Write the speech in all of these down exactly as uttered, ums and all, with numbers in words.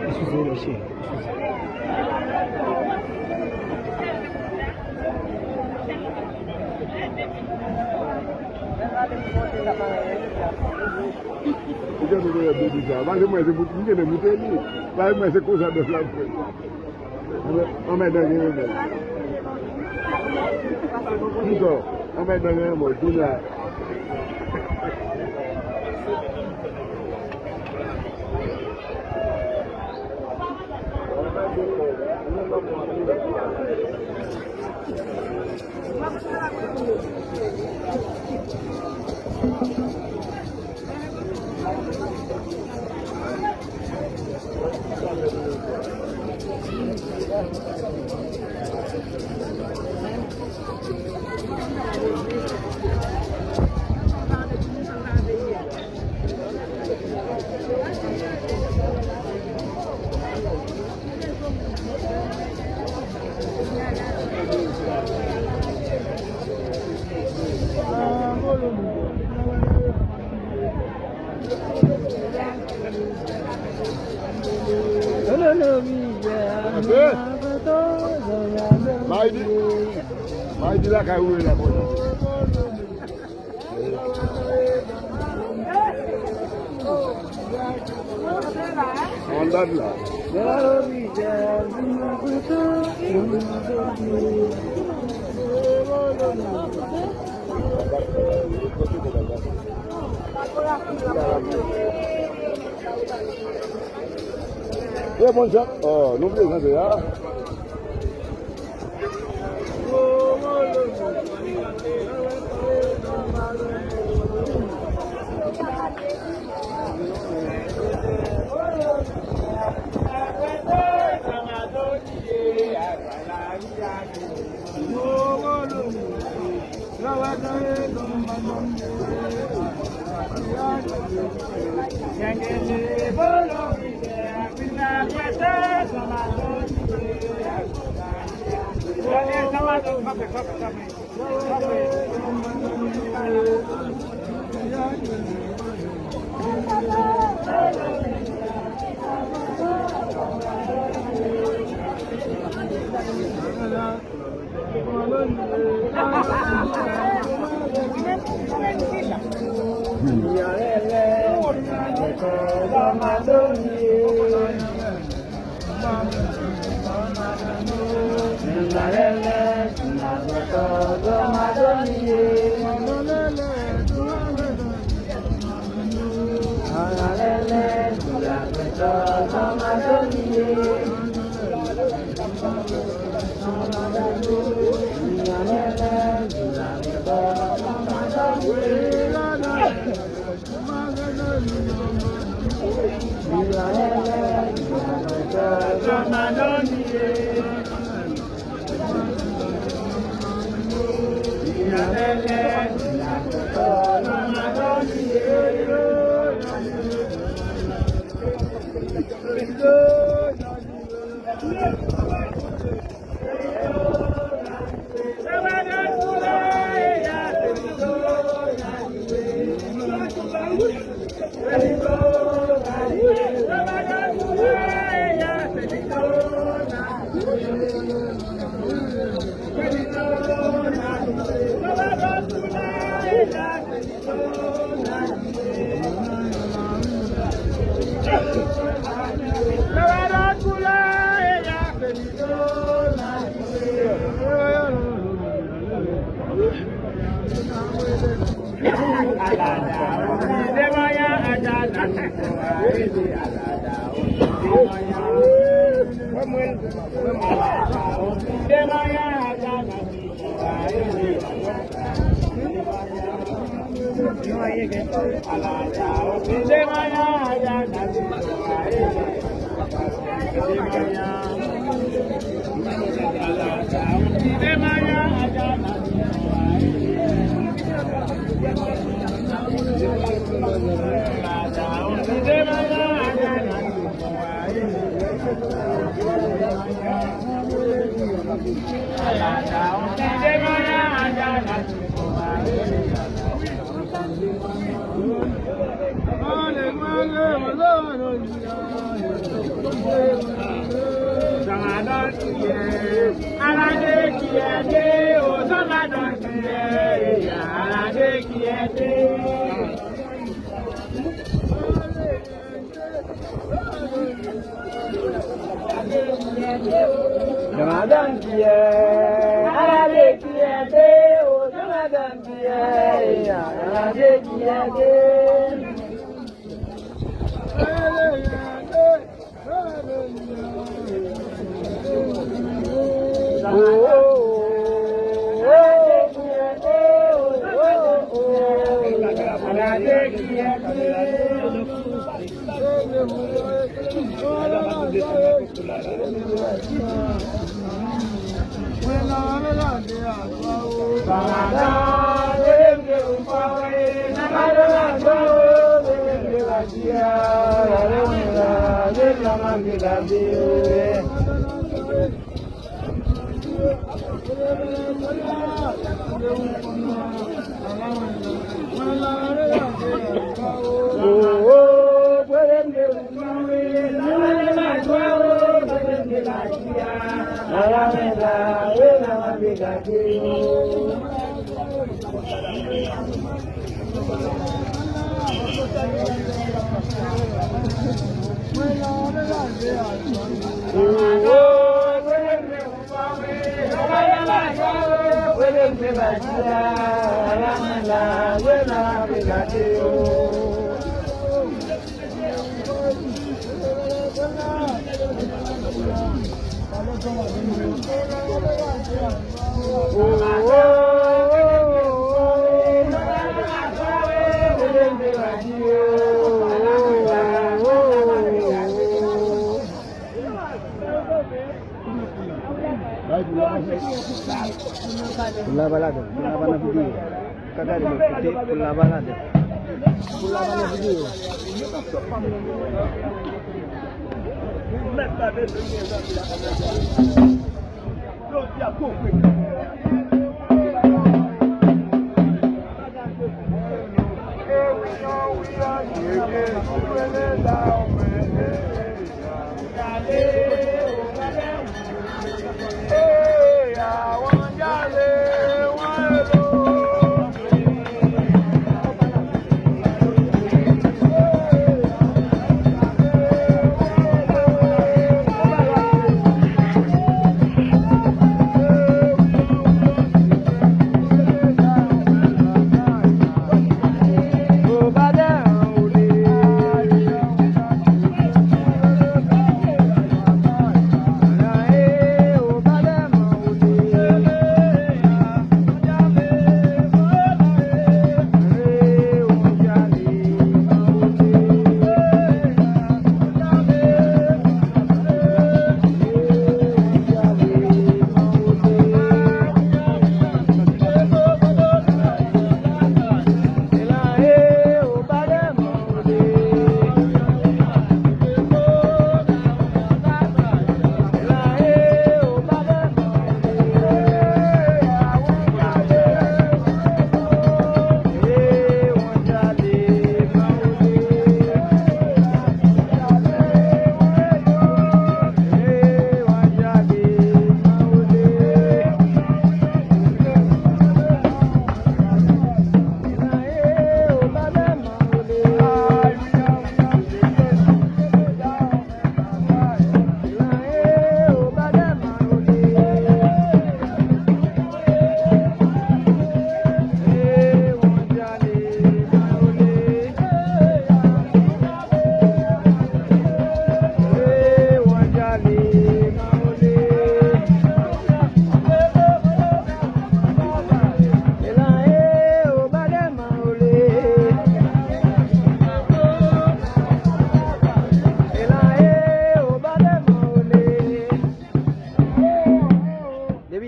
Eskize, mesye. Ou te nou konn ap di sa. Pase mwen se pou m te moute li. Pase mwen se konsa bèf la fè. Anmè, anmè dan gen remèd. Kisa? Anmè dan gen remèd. Kounye a. Maydi, Maydi lakay ou ye la, bro. An dat la. E bon jan, oh, nou vle jan se a. Madanm Pyè, ala de fiyète, o, se madanm Pyè, ala de fiyète. Pou lava ladan, pou lava nan videyo. Ka gade lòt kote, pou lava ladan. Pou lava nan videyo.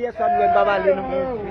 Yè swa nou wè m pa pale non.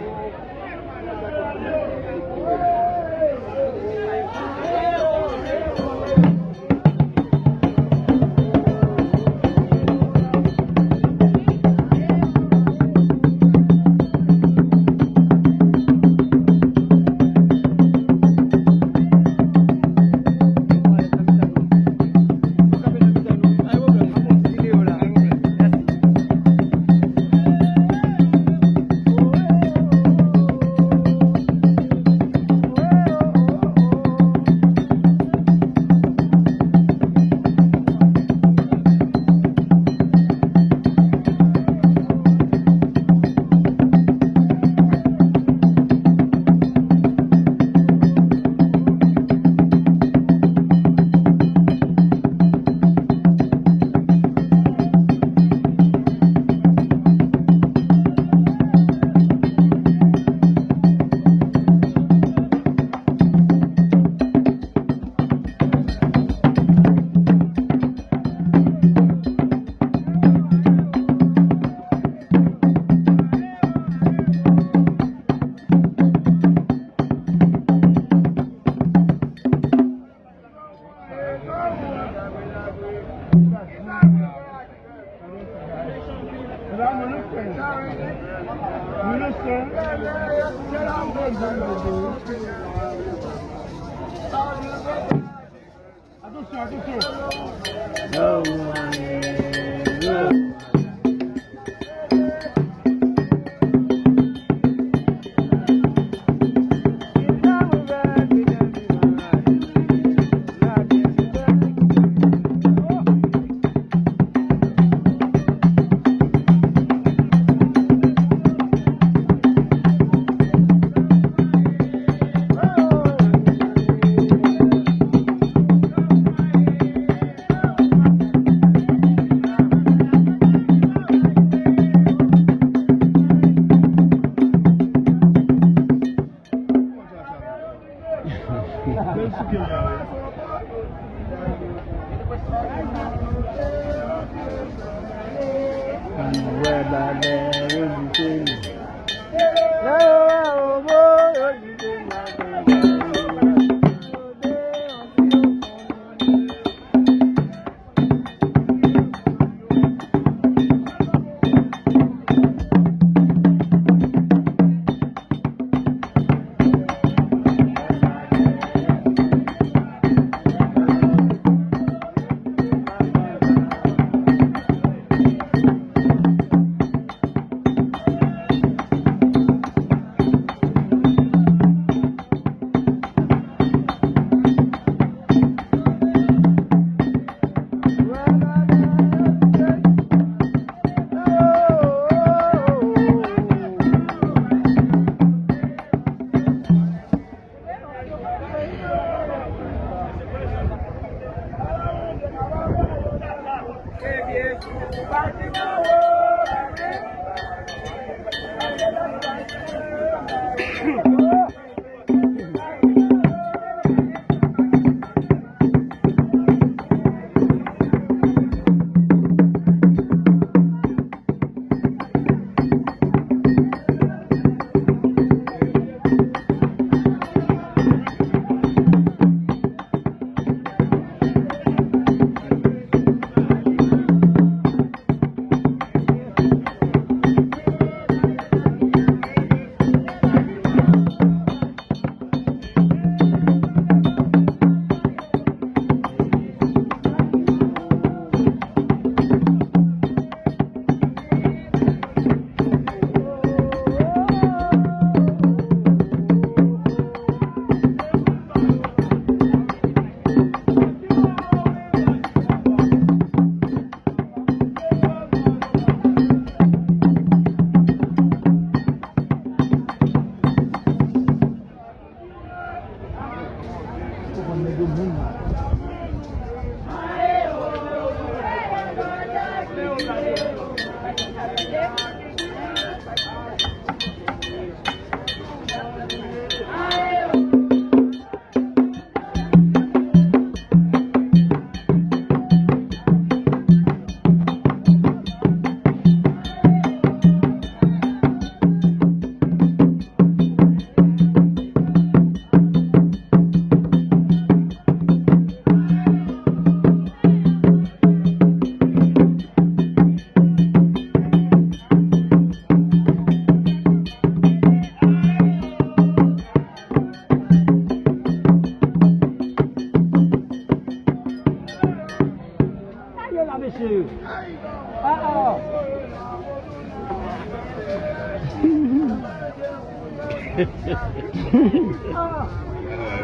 Attention, attention.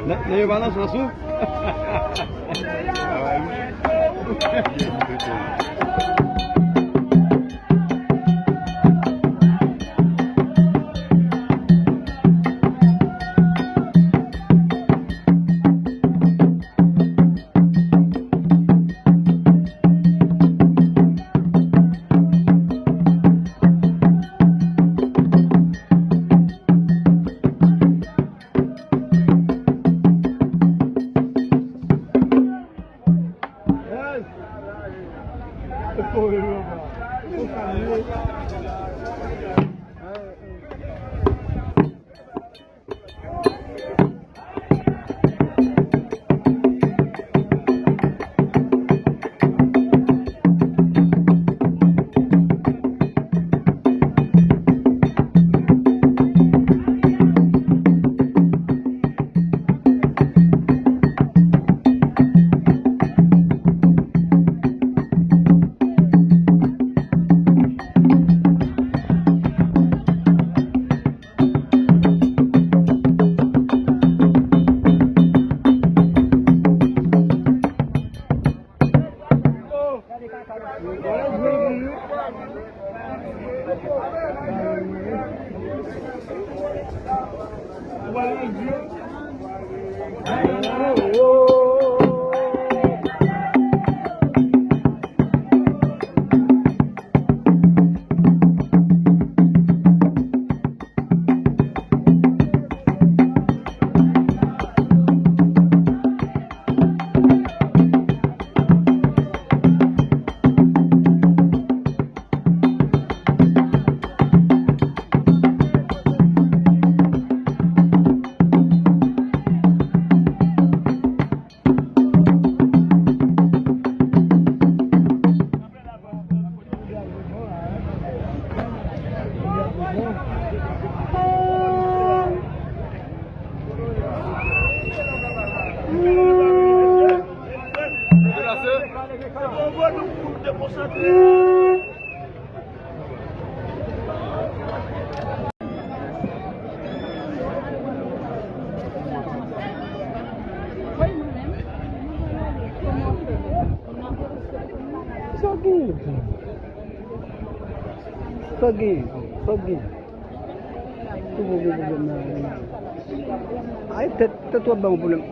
Nèg yo pa nan sans ou. Sa gen? Sa gen? Sa gen? Ou poko gen pwoblèm nan. Ay, tèt, tèt w ap ba m pwoblèm.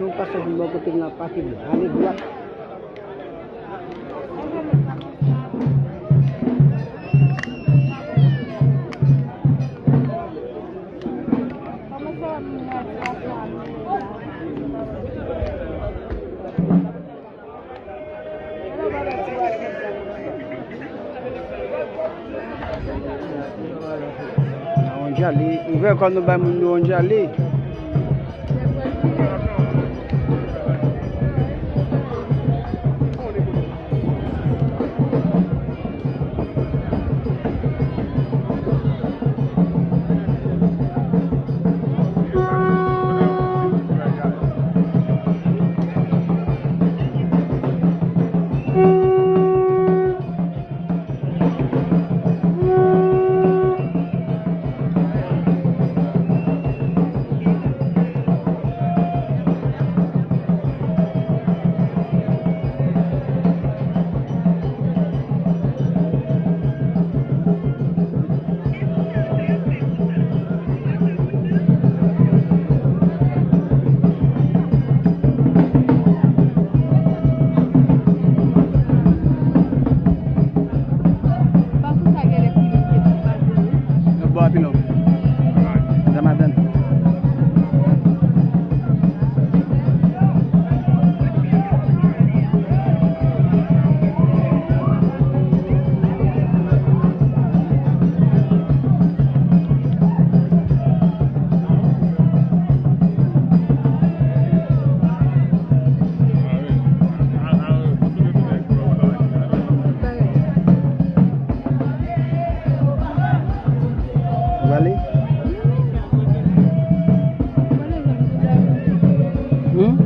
Nou pase pou bò kote m nan, pase ale dwat. Yon djali. Ouvè kò nou bay moun yo yon djali. Yo bò a pilon. Zamadan. Ou ale? Hmm?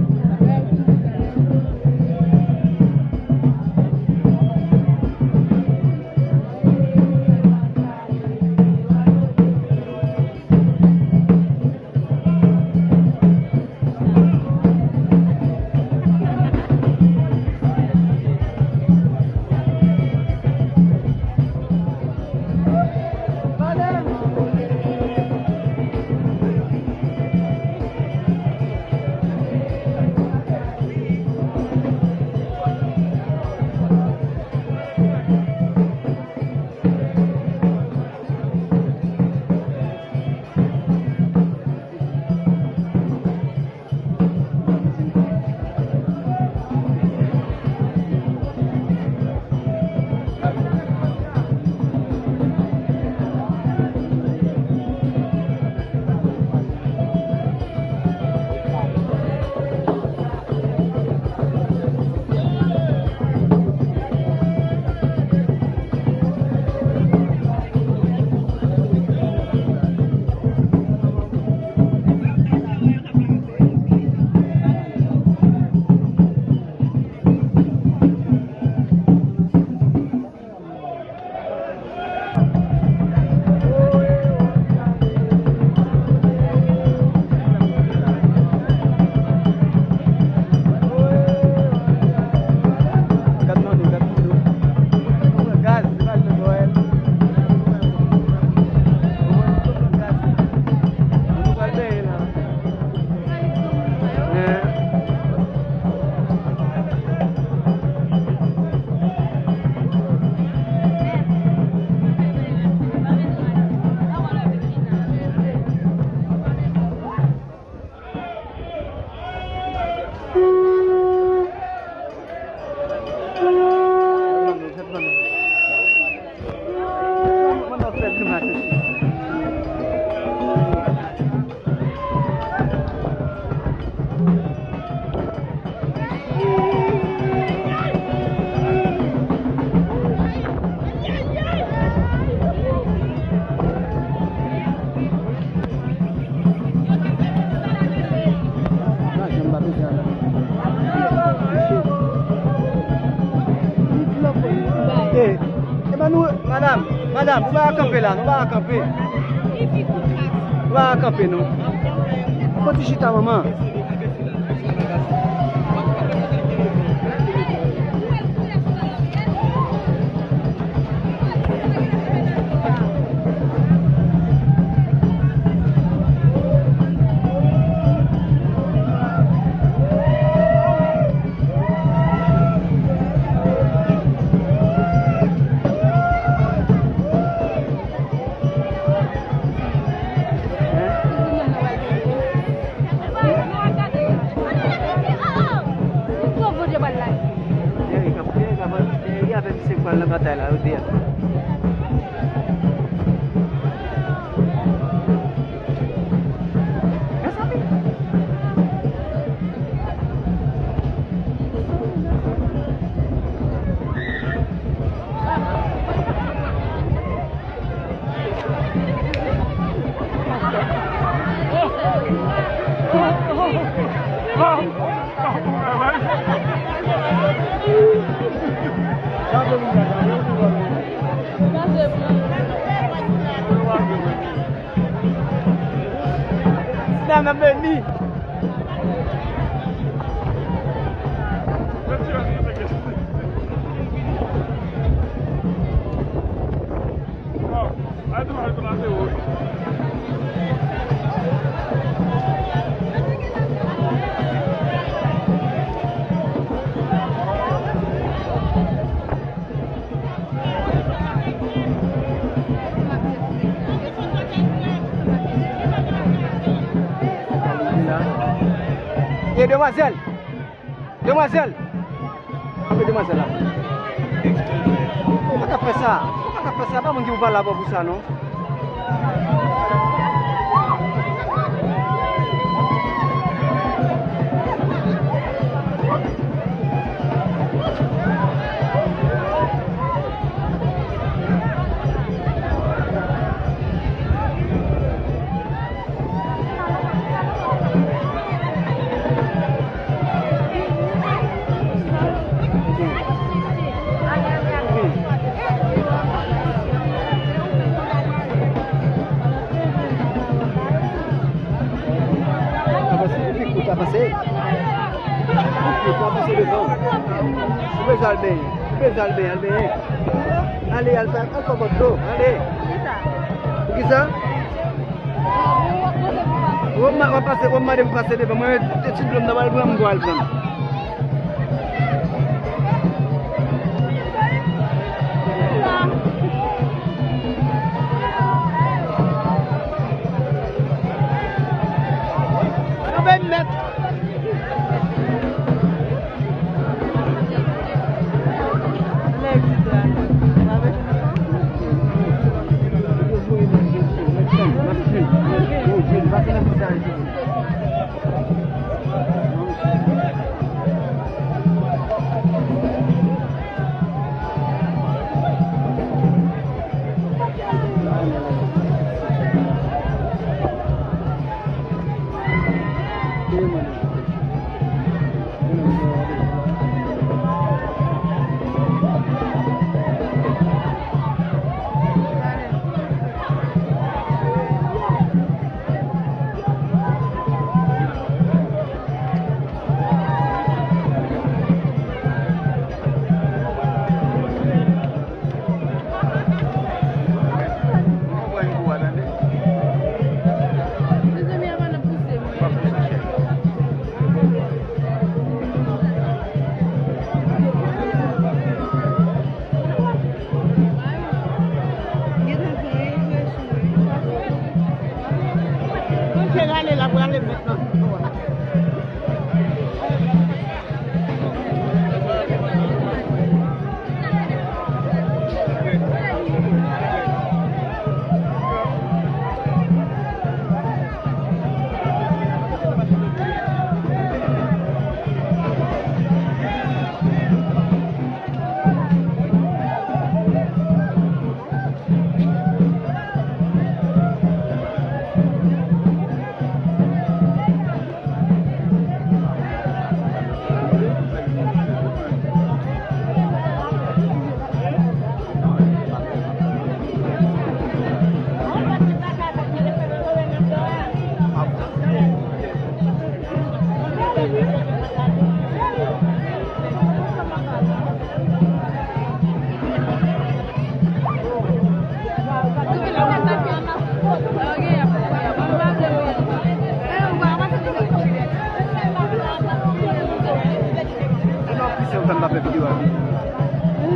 Gad manno, gad manno. Gaz, se pa jwèt Noël. Gaz. Nou pral benyen la. Eh, eh ben nou, madam, madam, nou pa ka kanpe la, nou pa ka kanpe. Nou pa ka kanpe, non. Fò ti chita, manman. Nan batay la, yo de a. Mezanmi. Sina nan beni. Ye demwazèl! Demwazèl! Kanpe demwazèl la. Ou pa ka fè sa. Ou pa ka fè sa. Pa moun ki pou pale avè w pou sa, non. Avanse, ou pi kout, avanse. Ou pi kout, avanse devan. Ou bezwen al benyen. Ou bezwen al benyen, al benyen. Ale, al fè, al fè bòt dlo. Ale. Poukisa? Ou ma-, w ap pase, w ap mande m pase devan. Mwen, te ti dlo m nan pral pran, m pral pran. Kanpe nèt. Mwen te rale la, prale mentnan.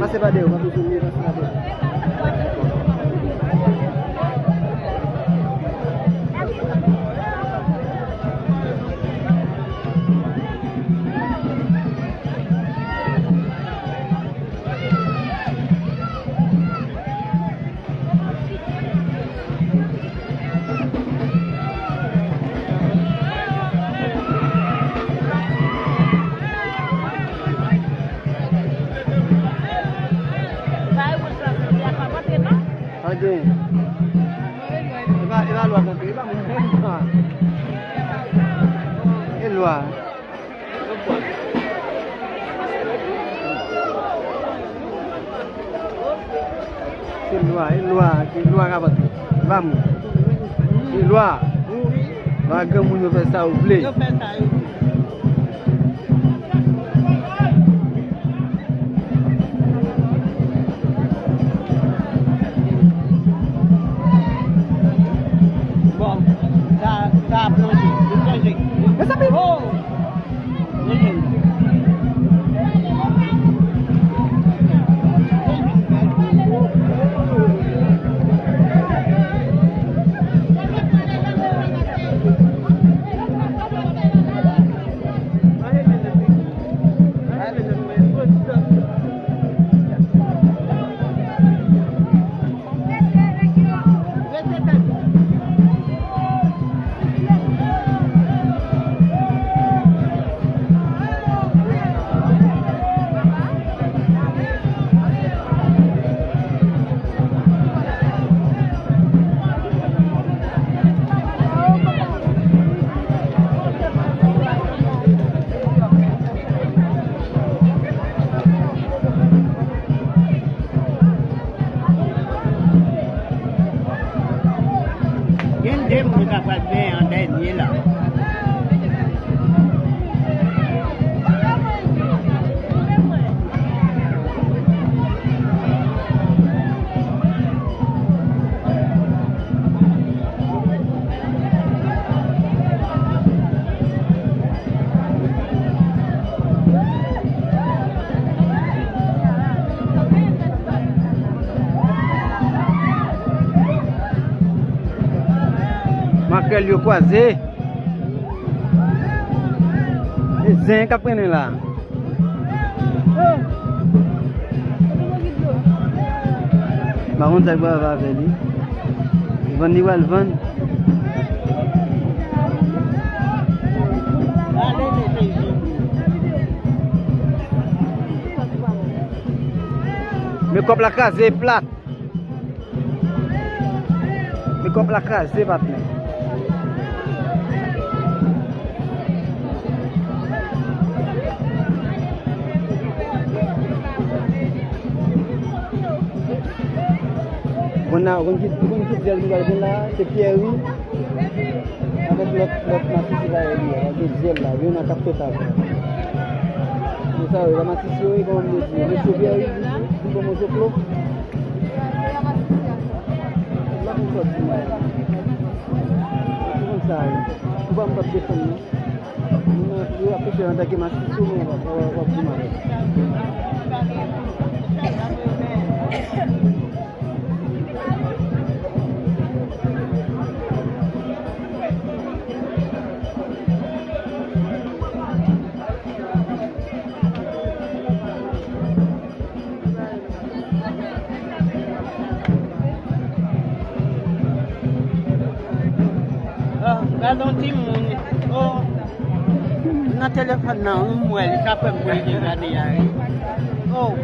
Pase pa dèyè, pa bezwen vye, pase pa dèyè. Se lwa, e lwa, e lwa k ap antre. Lwa moun. E lwa. Lwa granmoun yo fè sa yo vle. Yo fè sa yo vle. Bon, sa, sa ap plonje. Li plonje. Mezanmi! Oh! Gen de moun k ap pral benyen an dènye la. Makrèl yo kwaze. E zen k ap prennen la. M pa konn sa k pral avè li. Vann li pral vann. Men kòb la kraze plat. Men kòb la kraze, patnè. Konn la, konn ki, konn ki dyèl nou pral gen la, se Pierre. Avèk lòt, lòt masisi la, li a, gen dyèl la, youn nan kap total. Se sa, yo, masisi yo, e kòman m di, mesye Pierre, li, li bon, bon, zoklo. La pou sòti, mwen. Ou konn sa, wi. Ou pa m p ap defann, non. Mwen, yo ap pèse antanke masisi, mwen, w ap, w ap, w ap di m avè. Oh, gade yon timoun. Oh, nan telefòn nan, wi, m wè li, sa fè m pou li gade a, wi. Oh.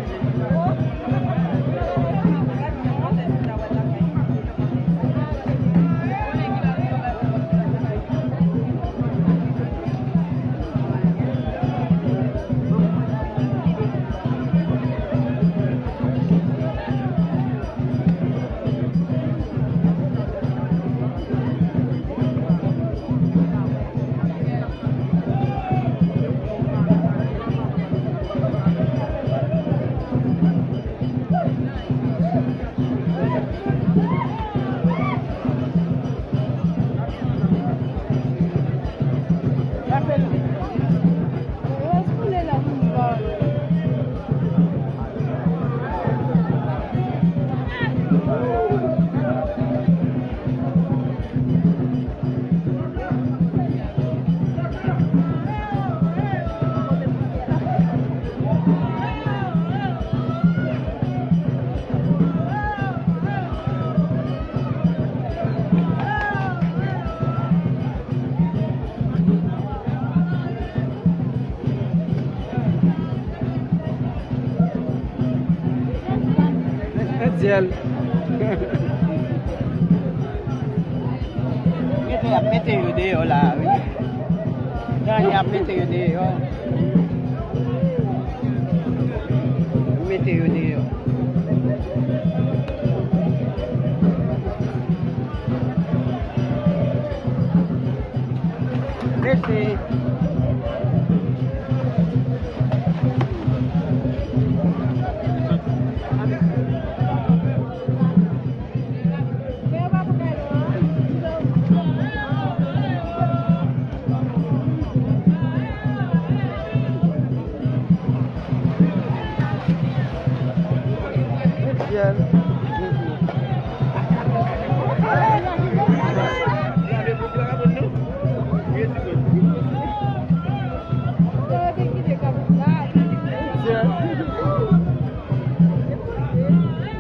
Dyèl. Mete, y ap mete yo deyò la, wi. Gade, y ap mete yo deyò. Mete yo deyò. Mete.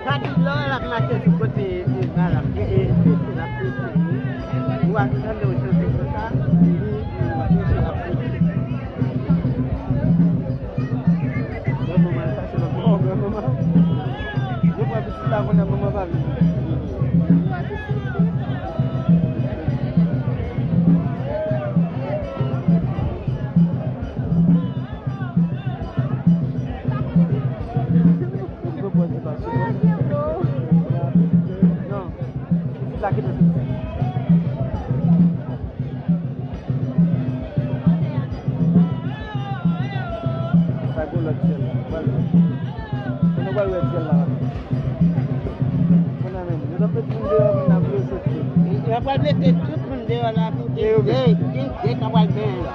Gade lò l ap mache sou kote, e, ba l ap, e, e, e, e, l ap pete. Ou a tande w chante konsa, li, li, li, l ap pete. Granmanman sa se lòt bò, granmanman. Yo pran pitit la kounye a, manman pa vin. Non. Pitit la kite pitit. Sa gen lòt syèl la. Pral wè. Kounye a pral wè syèl la. Kounye a menm. Yo t ap met moun deyò, moun ap vle soti. Yo pral mete tout moun deyò la pou gen de, gen de k ap pral benyen la.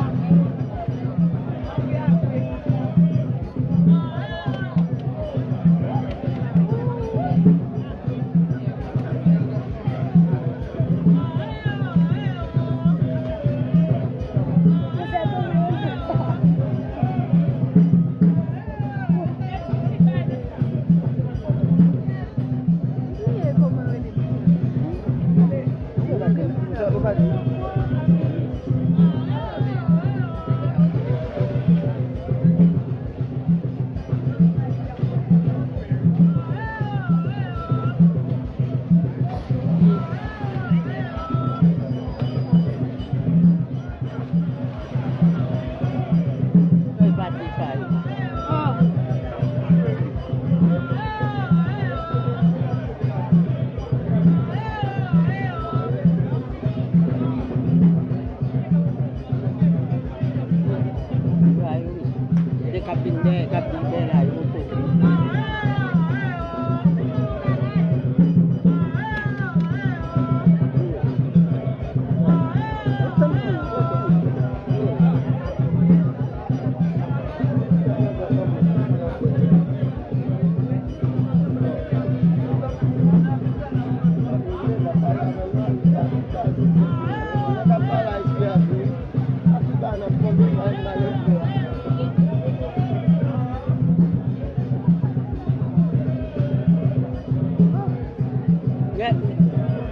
Yo k ap vin dèyè, k ap vin dèyè la, yo poko. Rèd,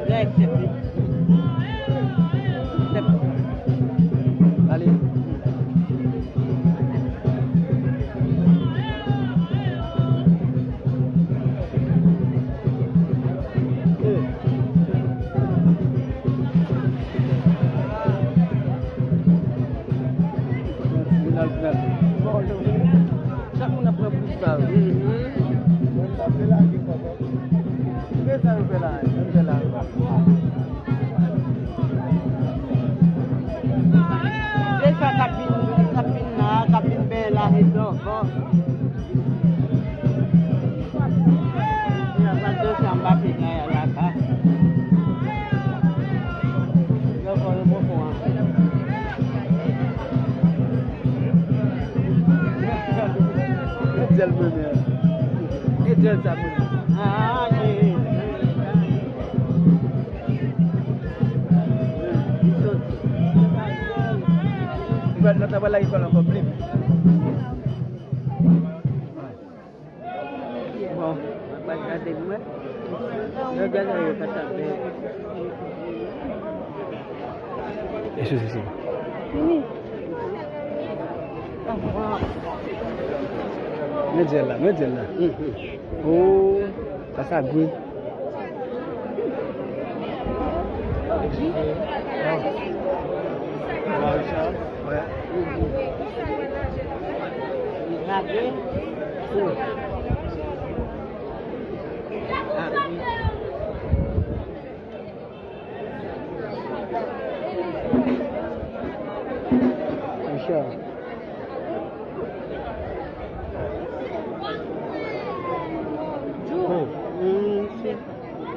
rèd, sèp li. Sèp. Ale. Chak moun ap pran plis pa yo. Ki sa yo fè la? Yo fè la. Deja k ap vin, k ap vin la, k ap vin benyen la, e dòkò. Pral danse anba pye kay la, la, la. Dòkò yo bon fon an. Mwen di l mennen. E di l sa mennen. Ah, ye. Li soti. Li pral nan travay la, li pral ankò pli vit. Bon, mwen pa gade mwen. Yo gade yo pa ta bèl. E sou sisi. Fini. Men di l la, men di l la. Oh, sa sa gou. Bon. Bon, sa, wè. Li grave. Ah, wi. Monchè.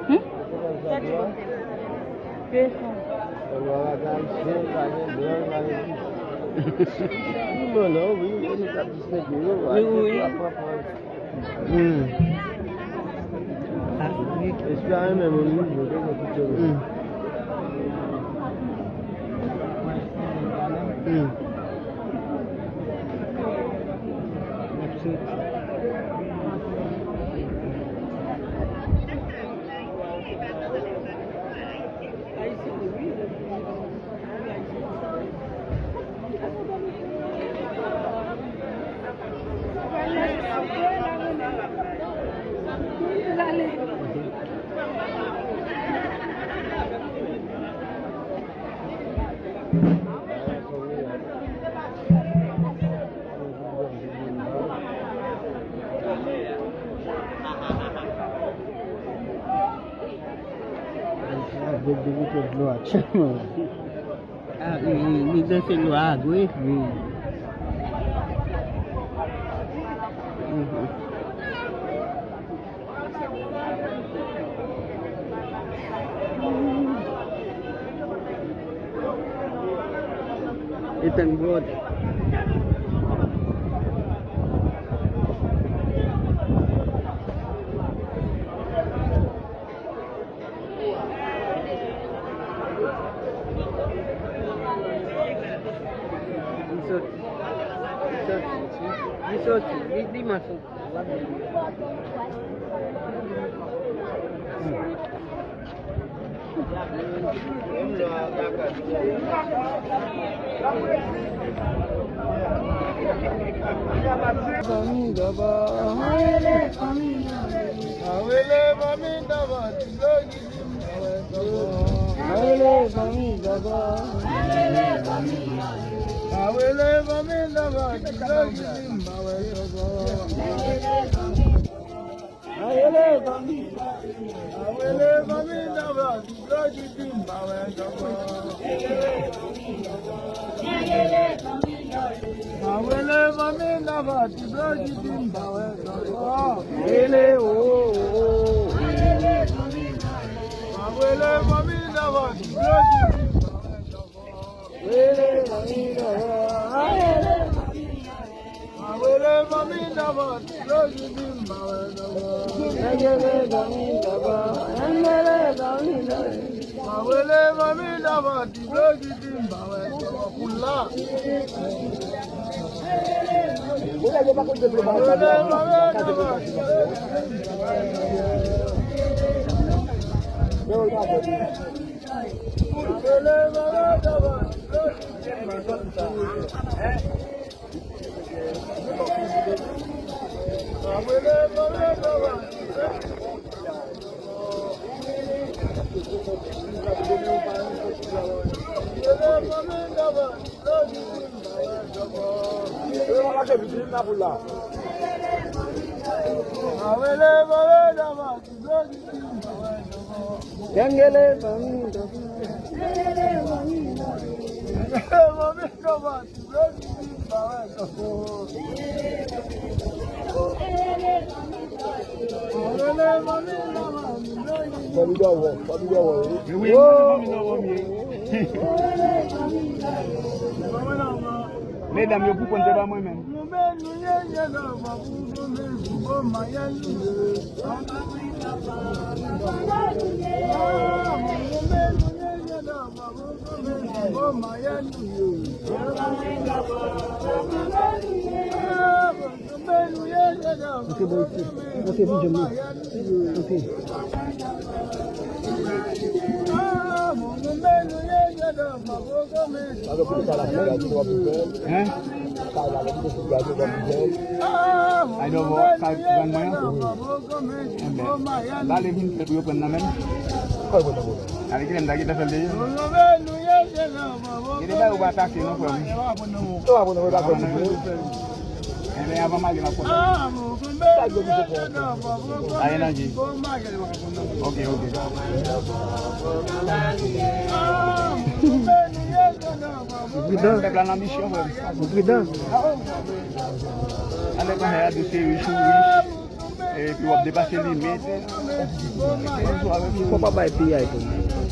Hmm? Wi, wi. Hmm. Espè a renmen moun li, yo te gen kite moun. Hmm. Hmm. Avèk de bouton dlo aktyèlman. Ah, li, li, li danse lwa a vre. Wi. Mhm. Ethan Broad. Li soti. Li soti. Li soti. Li, li manso. Fanmi Gaba. Awele fanmi Gaba. Awele fanmi Gaba. Awele fanmi Gaba. Awele fanmi Gaba. Awele fanmi Gaba. Awele fanmi Gaba. Awele, oh, oh, oh. Awele fanmi Gaba. Rele fanmi Daba. Rele fanmi Daba. Rele fanmi Daba. Rele fanmi Daba. Rele fanmi Daba. Pou la. Rele fanmi Daba. Yangele fanmi Daba. Fanmi Daba, fanmi Daba, wi. Wi, wi, fanmi Daba, wi. Medam yo pou konn, se pa mwen menm. Ok, bon, ok. Ok, bon, jèm nan. Ok. Hein? Ay, dòbo, kay grann mwen an? Enben, l ale vin fè pou yo pran nan men l. Ale, kilè m ta gentan fè l deja? Gen de bagay ou pa atake non, frè m. Ou pa konn, ou pa konn. Enben, avan m ale, m ap konn. Sa gen pou fè. Pa gen danje. Ok, ok. Ou pridan. Pèp la nan misyon, frè m. Ou pridan. Alè, pa fè a dosye rich ou rich. Epi w ap depase limit. Fò pa bay piyay tou.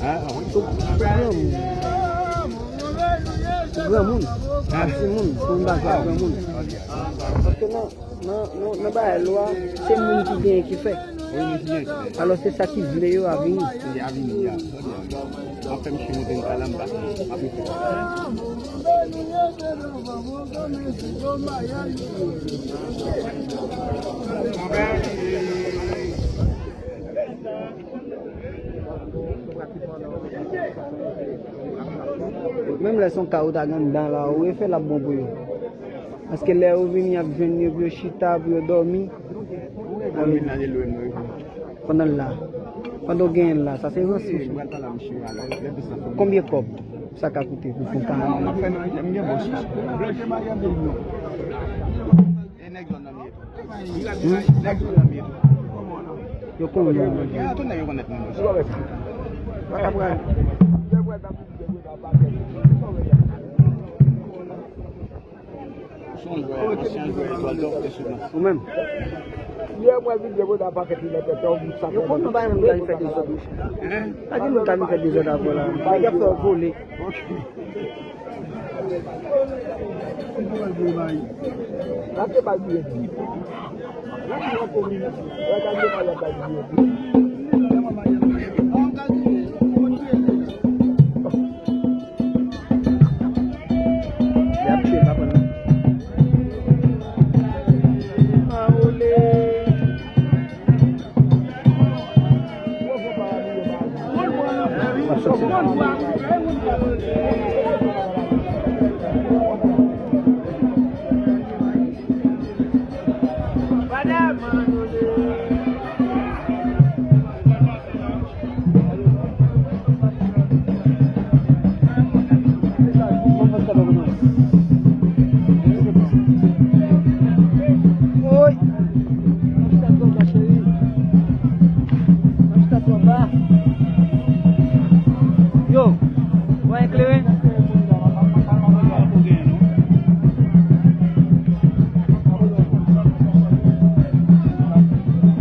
Hein? Ah oui. Tou granmoun. Tou granmoun. Ak timoun, pou n pa fè granmoun. Paske nan, nan, nan, nan bagay lwa, se moun ki genyen ki fè. Oui, moun ki genyen ki fè. Alò, se sa ki vle yo a vini. Se a vini, ya. Mwen fè misye monte nan kay la, m pase. M ap rete. Menm lè se yon kay ou ta gen anndan la, ou refè l ap bon pou yo. Paske lè yo vini, y ap jwenn yo pou yo chita, pou yo dòmi. Ou reponn vin nan lwen mwen. Pandan l la. Pandan w genyen l la. Sa se ranson. Konbyen kòb sa ka koute pou fon ka? M ap fè nan, m gen bòs. E nèg zòn nan m ye tou. Nèg zòn nan m ye tou. Yo konnen. Gen tout nèg yo konn nèt nan bòs. Ou se yon jwè, ansyen jwè Etwal Dò, ou te sou ban. Ou menm? Yè mwen vin depo nan pakèt li nan tèt ou sa. Yo konn nou pa menm gade fè dezòd. Hein? Pa gen nou ka vin fè dezòd avè la. Nèg ap fè w vole. Lage bal byen di. Lage yon komin. Lage bal byen di. Y ap tchwe, pa pran non. Oy! Yo, wè kleren?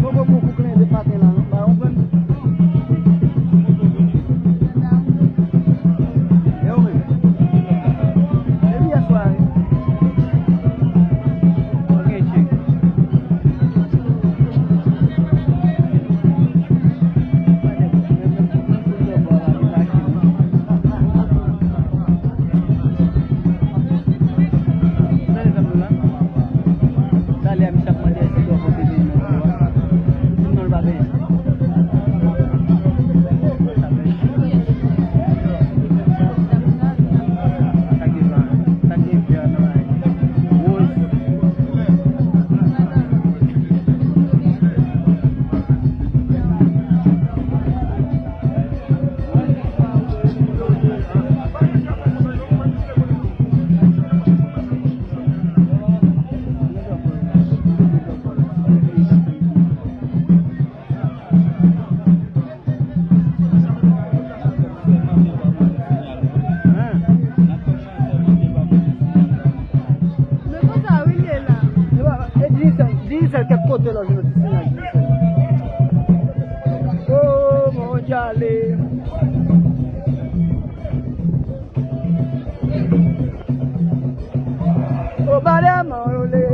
Poko bokou kleren depi maten la, non? Ba, ou konprann? E ou menm? Depi yè swa, wi. Ok, tchek. Talè a misye ap mande èske dò pote vin nan biro a. Sinon, l pa benyen. Sa gen vè, sa gen vè nan la. Woz. Men konsa wi l ye la. E pa, e Digicel, Digicel kèk kote lò jwenn yon ti sinyal Digicel. Oh, mon Dieu, ale. Obada Manlole.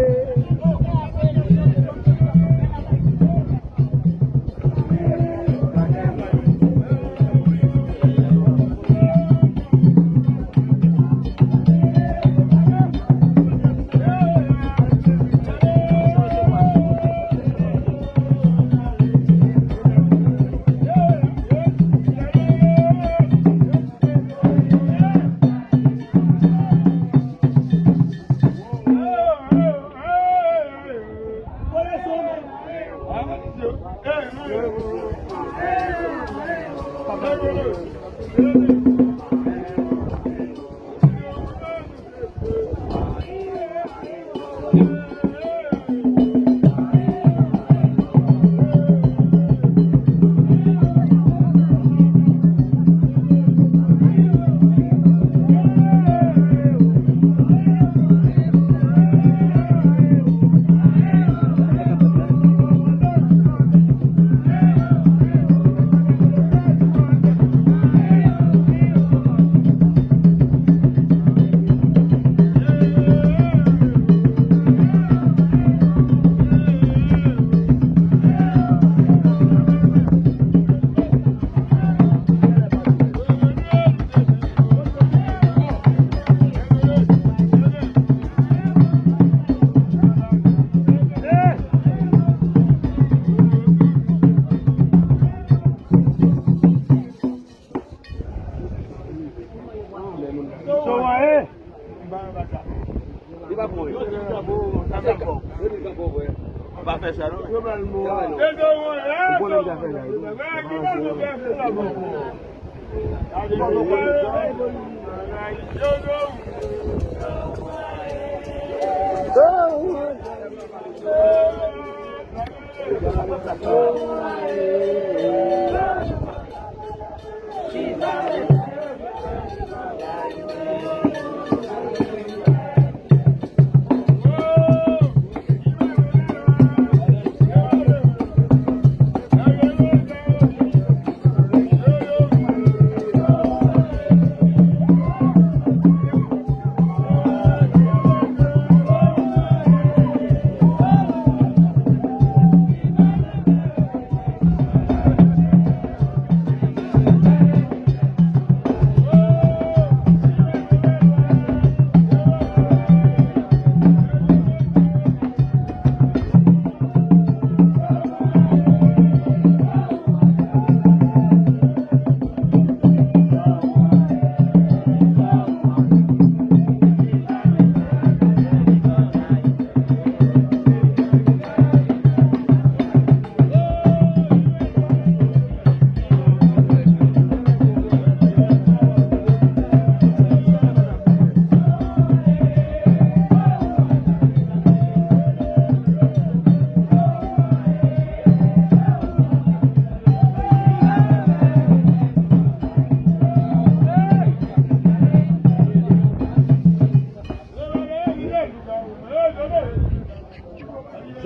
Pa fè sa, non.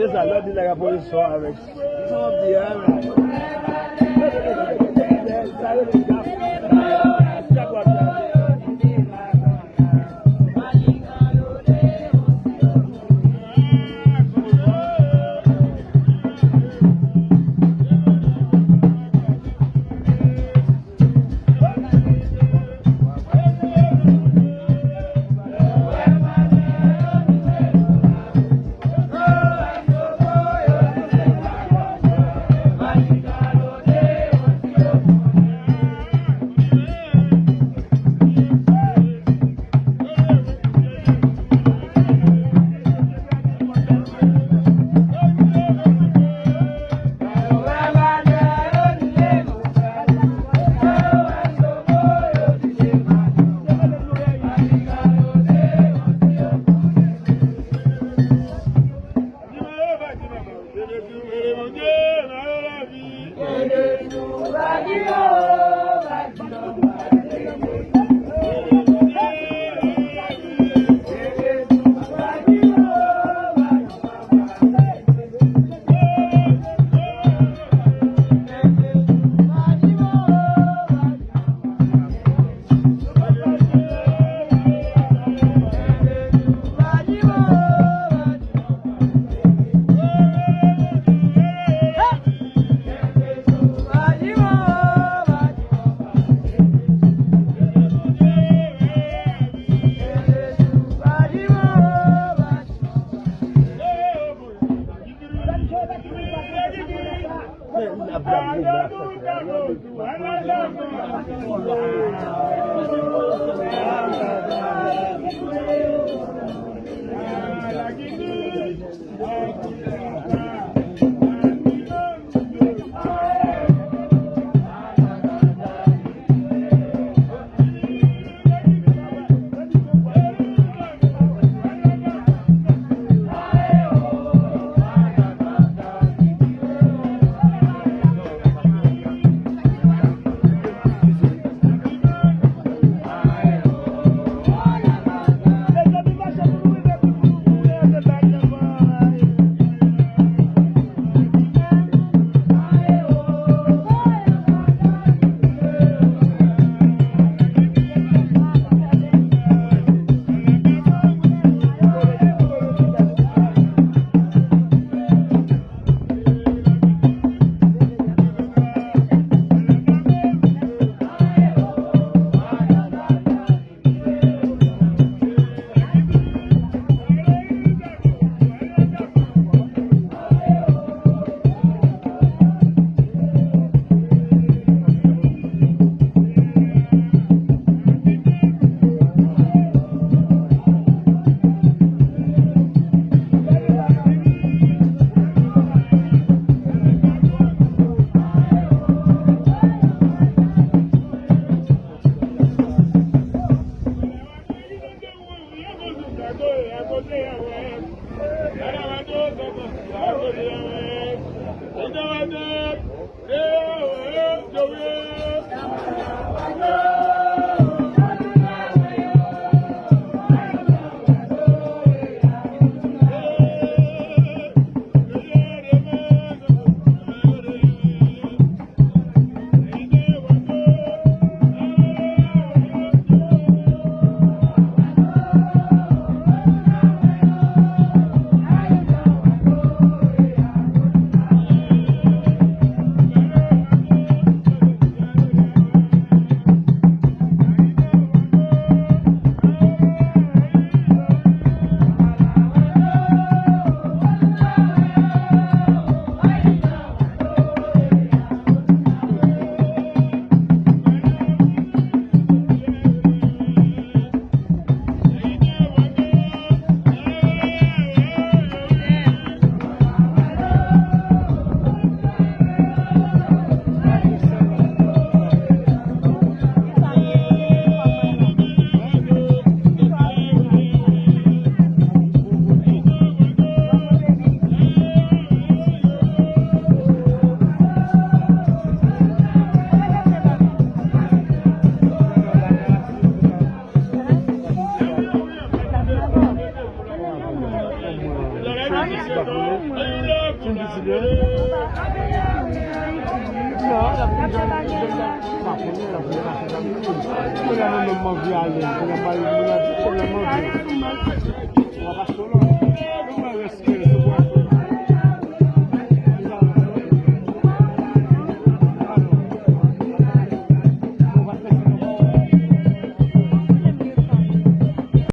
Se sa, lè w di nèg la poze son avèk son di a, men. Sa rele gap. Gap w ap gade. Kounye a menm m anvi ale, kounye a bay moun nan di kounye a m anvi.